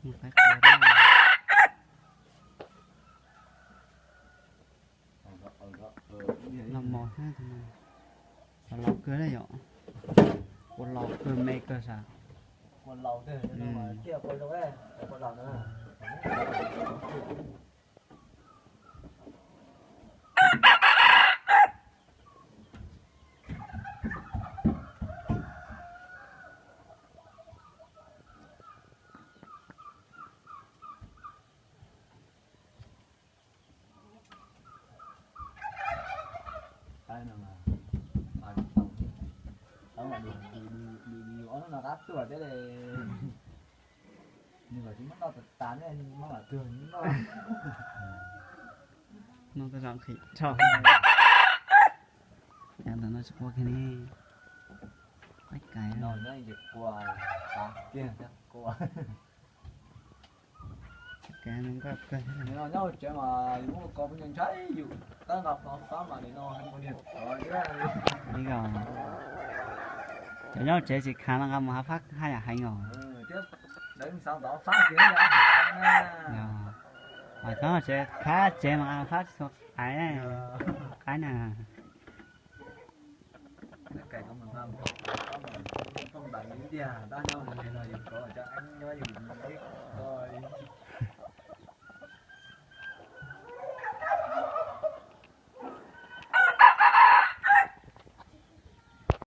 Mus qaib qua na. Los mos thiab tus no. Los laus kawg na yom. Qua laus kawg me kawg sav. Qaib no mas, mas tau, tau mas dua, dua, dua, dua ob hnub no qab tuaj thiab li. Nws kom tsis muab noj tas tas ne, muab mam tuag noj. Noj tej zaum qhis dhau. Yav ntawm no tsis qua kiag ne. Qaib kais no nyob ces qua, tas kiag thiab qua. Nyob hauv tsev mas yus muab ko poj ntshai yus, tab nqa fab mas nim no hais mus niag tod thiab. Li ko, cov nyob hauv tsev tsis khav no nqa mus hav fab haj yam heev os. Thiab lawv xav tau fab kiag na. Os, txhob tsev, khav tsev mas nqa fab tsis txhua qaib, qaib na. Nyob yus